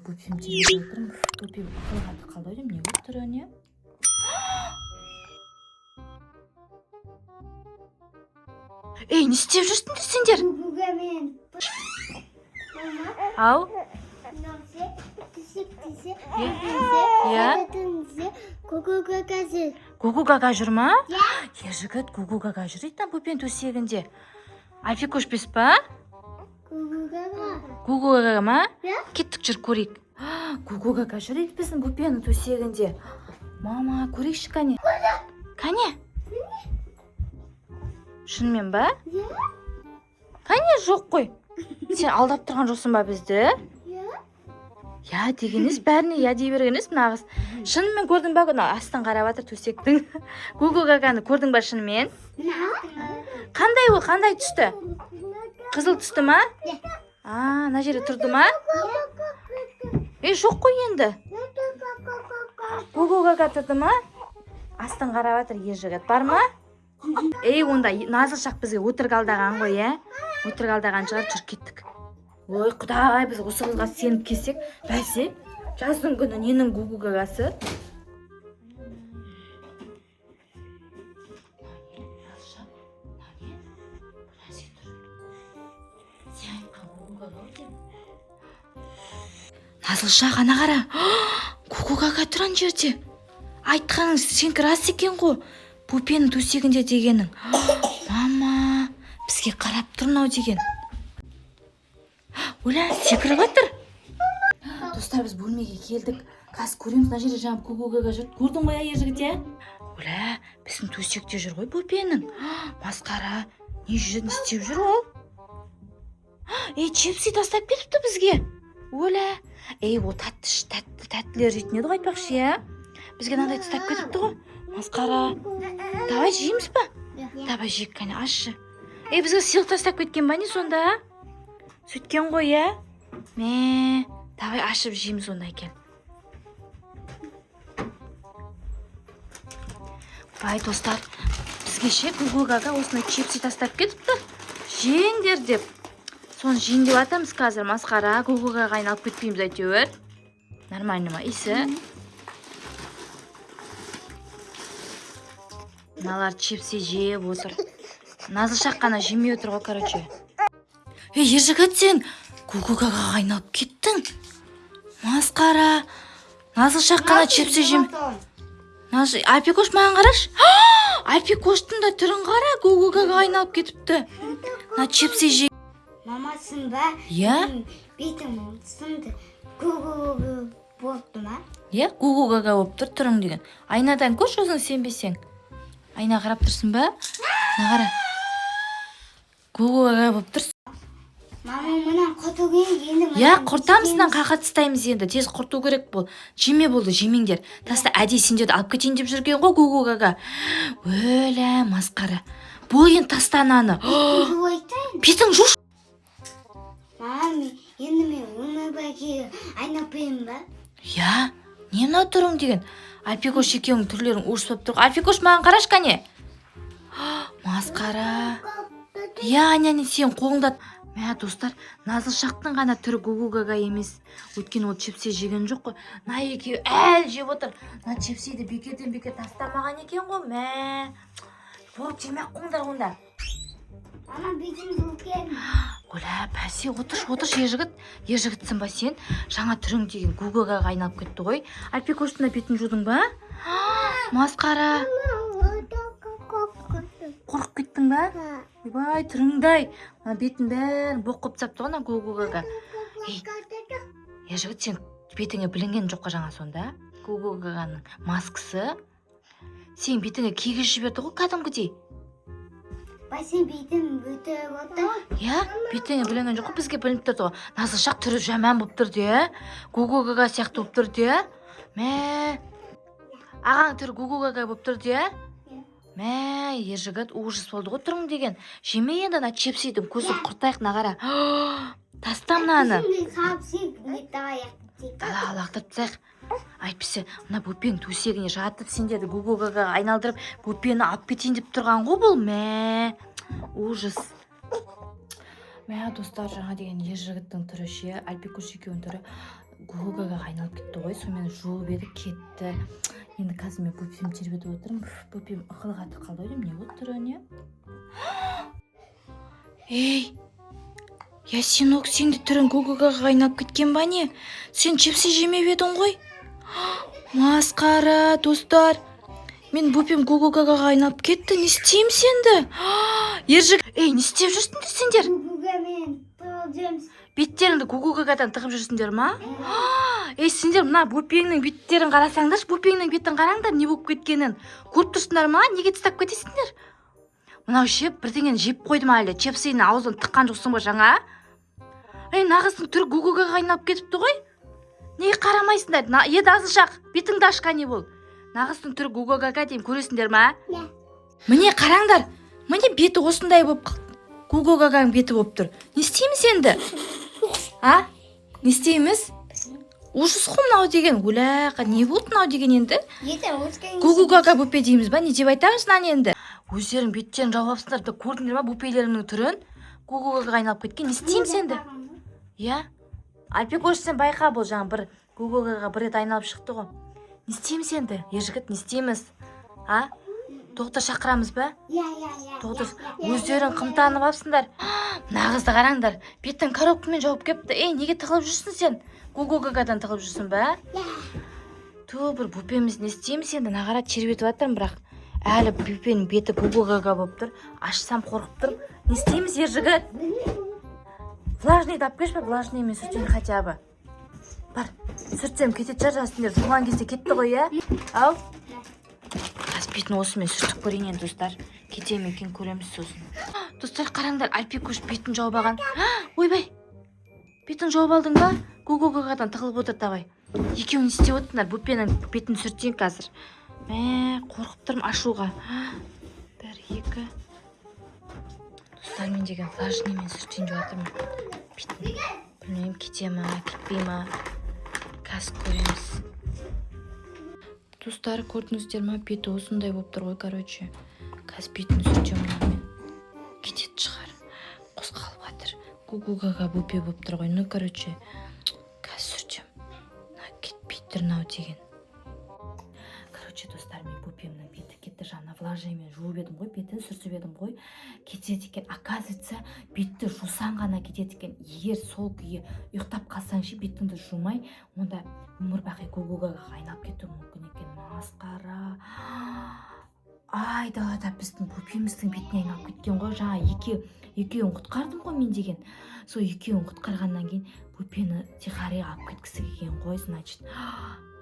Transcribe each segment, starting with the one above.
Мен бөпемді тербетіп отырмын. Бөпем ықылық атып қалды ау деймін. Не болып тұр, не? Ей, не істеп жүрсіңдер сендер? Гугугамен. Мама, Ау. мынаусы, төсектесі, Иә. төсектесі, гугугагазы. Гугу гага жүр ма? Ер жігіт, гугу гага жүр дейді мына бөпенің төсегінде. Альфикош емес па? Гугугага. Гугу гага ма? Иә. Кеттік, жүр, көрейік. Гугу гага жүр дейді біздің бөпенің төсегінде. Мама, көрейікші, кәне. Кәне. Шынымен ба? Иә. Кәне, жоқ қой. Сен алдап тұрған жоқсың ба бізді? Иә. Я деген емес, бәріне я дей берген емес мына қыз. Шынымен көрдің ба? Мына астын қарап жатыр төсектің. Гугу гаганы көрдің ба шынымен? Қандай ол, қандай түсті? Қызыл түсті ма? Иә. А, мына жерде тұрды ма? Е, жоқ қой енді. Гугу гага тұрды ма? Астын қарап жатыр ер жігіт. Бар ма? Ей, онда Назылшақ бізге өтірік алдаған ғой, иә? Өтірік алдаған шығар, жүр, кеттік. Ой, құдай, біз осы қызға сеніп келсек, бәсе, жаздың күні ненің гугу гагасы? Назылшақ, ана қара. Гугу гага тұр ана жерде. Айтқаның сенікі рас екен ғой. Бөпенің төсегінде дегенің. Мама, бізге қарап тұр мынау деген. Оля, секіріп жатыр. Достар, біз бөлмеге келдік. Қазір көреміз, мына жерде жаңа гугу гага жүр. Көрдің ғой, иә, ер жігіт, иә? Оля, біздің төсекте жүр ғой бөпенің. Масқара, не жүр, не істеп жүр ол? Ей, чипсы тастап кетіпті бізге. Оля, ей, ол тәтті, тәтті, тәттілер жейтін еді ғой айтпақшы, иә? Бізге мынандай тастап кетіпті ғой. Масқара. Давай жейміз ба? Давай жейік, кәне, ашшы. Ей, бізге сыйлық тастап кеткен ба не сонда? Сөйткен ғой, иә? Мә, давай ашып жейміз онда, кел. Бай, достар, бізге ше Гугу гага осындай чипсы тастап кетіпті. Жеңдер деп. Соны жейін деп жатырмыз қазір. Масқара, Гугу гагаға айналып кетпейміз әйтеуір. Нормально ма иісі? Мыналар чипсы жеп отыр. Назылшақ қана жемей отыр ғой, короче. Ей, ер жігіт, сен Гугу гагаға айналып кеттің. Масқара. Назылшақ қана чипсы жем. Альпикош, маған қарашы. Альпикоштың да түрін қара, Гугу гагаға айналып кетіпті. Мына чипсы же. Мамасың ба? Иә? Бетім сынды. Гугу болыпты ма? Иә, Гугу гага болып тұр түрің деген. Айнадан көрші өзің, сенбесең. Айна қарап тұрсың ба? Мына қара. Гугу гага болып тұр. Мама, мынан құрту керек енді. Иә, құртамыз, мынаны қақа тастаймыз енді. Тез құрту керек бұл. Жеме, болды, жемеңдер. Таста, әдейі сендерді алып кетейін деп жүрген ғой Гугу гага. Өлә, масқара. Бол енді, таста ананы. Жуайтайын. Бетің жуш. Мама, енді мен өмір бақи айналып беремін ба? Иә, не мынау түрің деген? Альпикош екеуің түрлерің ужас болып тұр. Альпикош, маған қарашы, кәне. Масқара. Иә, әне, әне, сенің қолыңда. Мә, достар, Назылшақтың ғана түрі гугу гага емес. Өйткені ол чипсы жеген жоқ қой. Мына екеуі әлі жеп отыр. Мына чипсиді бекерден бекер тастамаған екен ғой. Мә. Болып, жемей ақ қойыңдар онда. Мама, бетім жуып келдім. Оля, бәсе, отыршы, отыршы, ер жігіт. Ер жігітсің ба сен? Жаңа түрің деген гугу гагаға айналып кетті ғой. Альпикоштың да бетін жудың ба? Масқара. Қорқып кеттің ба? Ойбай, түріңді-ай. Мына бетін бәрін боқ қылып тастапты ғой ана гугу гага. Ей, ер жігіт, сен бетіңе білінген жоқ қой жаңа сонда? Гугу гаганың маскасы. Сен бетіңе кигізіп жіберді ғой кәдімгідей. Бәсе, бетім өтіп отыр. Иә, бетіңе білінген жоқ қой, бізге білініп тұрды ғой. Назылшақ түрі жаман болып тұрды, иә? Гугу гага сияқты болып тұрды, иә? Мә. Ағаң түрі гугу гага болып тұрды, иә? Мә, ер жігіт, ужас болды ғой түрің деген. Жеме енді ана чипсидің көзін құртайық, мына қара. Таста мынаны. Далаға лақтырып тастайық. Әйтпесе мына бөпенің төсегіне жатып, сендерді гугу гагаға айналдырып, бөпені алып кетейін деп тұрған ғой бұл. Мә, ужас. Мә, достар, жаңа деген ер жігіттің түрі ше, Альпикош екеуінің түрі. Гугаға айналып кетті ғой. Сонымен жуып еді, кетті. Енді қазір мен бөпемді тербетіп отырмын. Бөпем ықылық атып қалды ғой деймін. Не болды, түрі не? Ей, Ясинок, сен де түрің Гугаға айналып кеткен ба, не? Сен чипсы жемеп едің ғой. Масқара, достар, мен бөпем Гугаға айналып кетті. Не істейміз енді, Ержік? Ей, не істеп жүрсіңдер сендер? Гугамен тығылып. Беттеріңді Гугагадан тығып жүрсіңдер ма? Ей, сендер мына бөпеңнің беттерін қарасаңдаршы. Бөпеңнің бетін қараңдар, не болып кеткенін көріп тұрсыңдар ма? Неге тастап кетесіңдер? Мынау ше, бірдеңені жеп қойды ма, әлде чипсыны аузына тыққан жоқсың ба жаңа? Ей, мына қыздың түрі Гугаға айналып кетіпті ғой. Неге қарамайсыңдар? Еді, Асылшақ, бетіңді аш, кәне бол. Мына қыздың түрі Гугага деймін, көресіңдер ма? Иә. Міне, қараңдар, міне, беті осындай болып қалды. Гугаганың беті болып тұр. Не істейміз енді, а? Не істейміз? Ужас қой мынау деген. Өлә, не болды мынау деген енді? Ертең өскен. Гугу-гага бөпе дейміз ба, не деп айтамыз мынаны енді? Өздерің беттерін жауып алыпсыңдар да. Көрдіңдер ма бөпелеріңнің түрін? Гугу-гагаға айналып кеткен. Не істейміз енді? Иә, Альпекош, сен байқа, бұл жаңа бір Гугу-гагаға бір рет айналып шықты ғой. Не істейміз енді, Ержігіт, не істейміз, а? Доктор шақырамыз ба? Иә. Доктор. Өздерің қымтанып алыпсыңдар. Мына қызды қараңдар, бетін коробкамен жауып келіпті. Ей, неге тығылып жүрсің сен? Гугу-гагадан тығылып жүрсің ба? Иә. Ту, бір бөпеміз, не істейміз енді? Мына қара, тербетіп жатырмын, бірақ әлі бөпенің беті Гугу-гага болып тұр. Ашсам, қорқып тұрмын. Не істейміз, Ержігіт? Влажныйды алып келші, бар, влажныймен сүртейін хотя бы. Бар, сүртсем, кететін шығар. Жаңа сендер жуған кезде кетті ғой, иә? Ау, қазір бетін осымен сүртіп көрейін енді, достар. Кете ме екен, көреміз сосын. Достар, қараңдар, Альпекош бетін жауып алған. Ойбай, бетін жауып алдың ба? Гугу-гагадан тығылып отыр. Давай, екеуің не істеп отырсыңдар? Бөпенің бетін сүртейін қазір. Мә, қорқып тұрмын ашуға. Бір, екі. Достар, мен деген влажныймен сүртейін деп жатырмын бетін. Білмеймін, кете ма, кетпей ма, қазір көреміз. Достар, көрдіңіздер ма, беті осындай болып тұр ғой. Короче, қазір бетін сүртемін мынамен, кететін шығар. Қозғалып жатыр. Гугу гага бөпе болып тұр ғой. Ну, короче, қазір сүртемін. Мына кетпей тұр мынау деген. Короче, достар, мен бөпемнің беті кетті. Жаңа влажныймен жуып едім ғой, бетін сүртіп едім ғой, кетеді екен. Оказывается, бетті жусаң ғана кетеді екен. Егер сол күйі ұйықтап қалсаң ше, бетіңді жумай, онда өмір бақи Гугу гагаға айналып кетуі мүмкін екен. Масқара! Айдалада біздің бөпеміздің бетіне айналып кеткен ғой. Жаңа екеуін құтқардым ғой мен деген. Сол екеуін құтқарғаннан кейін бөпені тихаря алып кеткісі келген ғой, значит.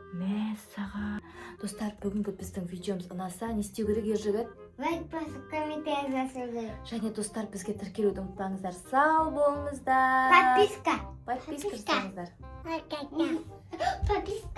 Мәссаған! Достар, бүгінгі біздің видеомыз ұнаса, не істеу керек, Ержігіт? Лайк басып, комментарий жазу керек. Және, достар, бізге тіркелуді ұмытпаңыздар. Сау болыңыздар. Подписка. Подписка Подписка. жасаңыздар. Подписка.